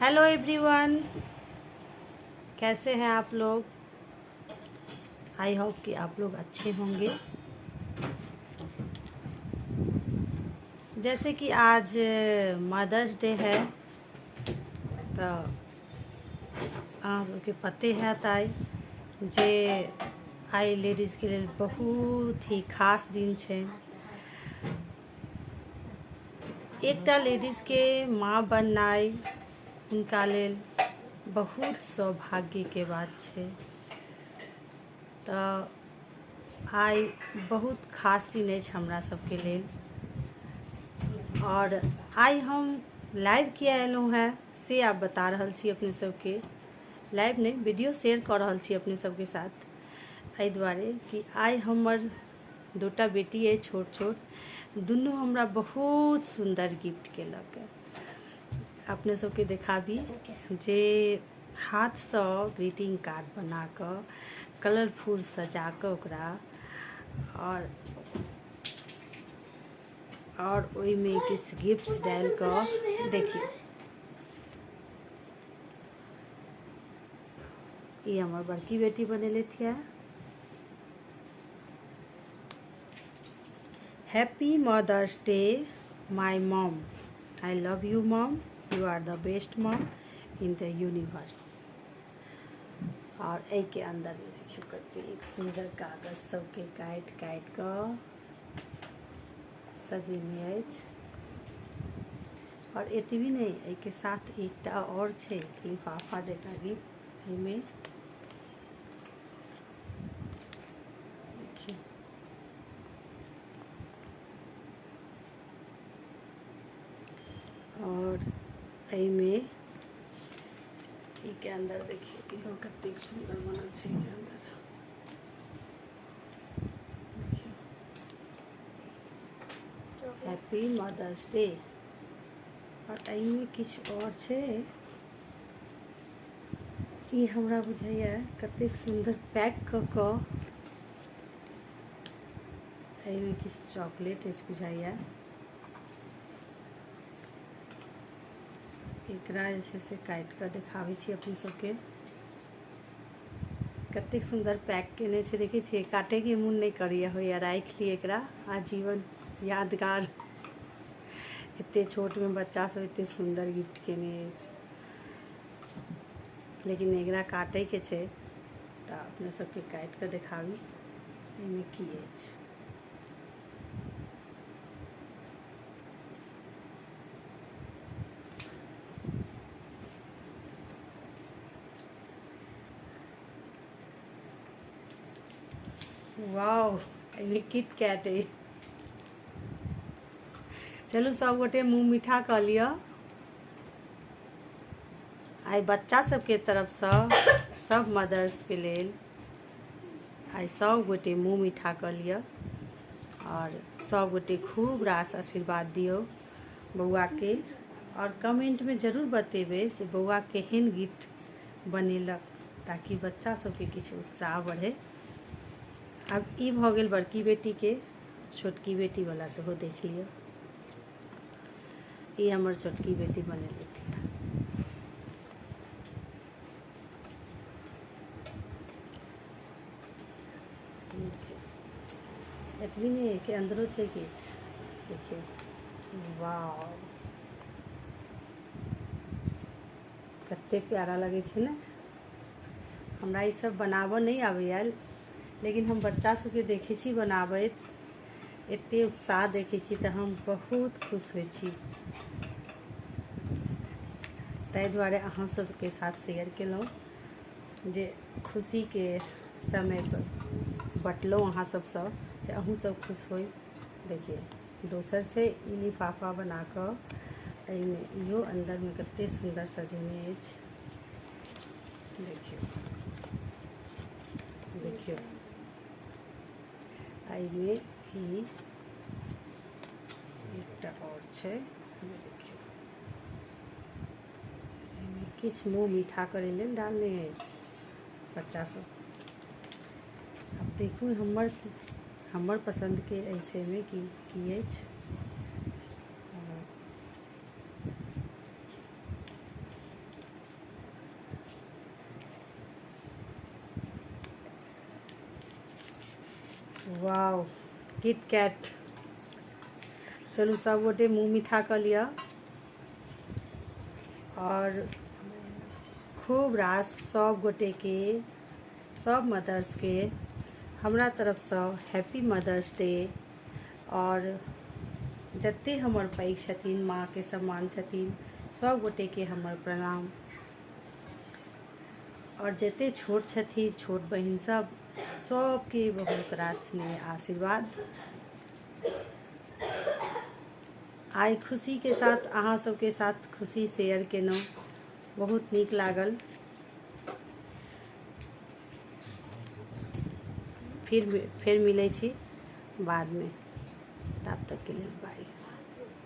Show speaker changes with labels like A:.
A: Hello everyone, कैसे हैं आप लोग। I hope कि आप लोग अच्छे होंगे। जैसे कि आज मदर्स डे है तो अहाँ सबके पते हैत आइ जे आइ लेडीजके लेल बहुत ही खास दिन छै। एकटा लेडीजके माँ बननाइ हुनका लेल बहुत सौभाग्यके बात छै। तऽ आइ बहुत खास दिन अछि हमरा सबके लेल। आओर आइ हम लाइव किया एलहुँ हेँ से आब बता रहल छी अपने सबके। लाइव नहि, वीडियो शेयर कऽ रहल छी अपने सबके साथ, एहि दुआरे कि आइ हमर दूटा बेटी अछि छोट छोट, दुनू हमरा बहुत सुन्दर गिफ्ट केलक। अपने सबके देखाबी जे हाथसँ ग्रीटिंग कार्ड बना कऽ कलरफुल सजा कऽ ओकरा आओर ओहिमे किछु गिफ्ट्स डालि कऽ देखियौ। ई हमर बड़की बेटी बनेलथि है। Happy mother's day my mom, I love you mom, you are the best mom in the universe. और एहि के अंदर में देखियौ कतेक सुंदर कागज सबके काटि काटि कऽ सजेने अछि। और एतबी नहि, एहि के साथ एकटा और छै लिफाफा जकाँ गिफ्ट। एहिमे देखियौ और एहिमे के अंदर देखियौ इहो कतेक सुंदर बनल छै। के अंदर देखियौ हैप्पी मदर्स डे। और एहिमे किछु और छै। ई हमरा बुझाइया कतेक सुंदर पैक कऽ कऽ एहिमे किछु चॉकलेट अछि बुझाइया। एकरा जे छै से काटि कऽ देखाबै छी अपने सबके। कतेक सुंदर पैक केने छै, देखै छियै। काटैके मोन नहि करैया, होइया राखि ली एकरा आजीवन यादगार। एते छोटमे बच्चा सब एते सुंदर गिफ्ट केने अछि, लेकिन एकरा काटैके छै तऽ अपने सबके काटि कऽ देखाबी एहिमे की अछि। वाओ, एहिमे किट कैट अछि। चलू सब गोटे मुँह मीठा कऽ लिअ। आइ बच्चा सबके तरफसँ सब मदर्स के लेल आइ सब गोटे मुँह मीठा कऽ लिअ और सब गोटे खूब रास आशीर्वाद दियौ बौआ के। और कमेंट में जरूर बतेबै जे बौआ केहन गिफ्ट बनेलक, ताकि बच्चा सबके किछु उत्साह बढ़े। आब ई भऽ गेल बड़की बेटीके, छोटकी बेटी वाला सेहो देख लिअ। ई हमर छोटकी बेटी बनेलथि। एतबी नहि, के अंदरो छै किछु। देखियौ, वाव, कतेक प्यारा लगै छै ने। हमरा ई सब बनाबऽ नहि आबैया, लेकिन हम बच्चा सबके देखै छी बनाबैत, एते उत्साह देखै छी तऽ हम बहुत खुश होइ छी। ताहि दुआरे अहाँ सबके साथ शेयर केलहुँ जे खुशीके समय सब बटलहुँ अहाँ सबसँ, जे अहूँ सब खुश होइ। देखियौ दोसर छै ई लिफाफा बना कऽ एहिमे इहो अन्दरमे कते सुन्दर सजेने अछि। देखियौ देखियौ, एहिमे ई एकटा आओर छै। देखियौ, एहिमे किछु मुँह मीठा करै लेल डालने अछि बच्चा सब। आब देखू हमर हमर पसन्दके अछि एहिमे की की अछि। Wow, Kit Kat. चलू सब गोटे मुँह मीठा कऽ लिअ आओर खूब रास सब गोटेके, सब मदर्सके हमरा तरफसँ हैप्पी मदर्स डे। आओर जते हमर पैघ छथिन, माँके सम्मान छथिन, सब गोटेके हमर प्रणाम। आओर जते छोट छथिन, छोट बहिन सब, सबके बहुत रास स्नेह आशीर्वाद। आइ खुशीके साथ अहाँ सबके साथ खुशी शेयर केलहुँ, बहुत नीक लागल। फिर मिलै छी बादमे, तब तकके लेल बाय।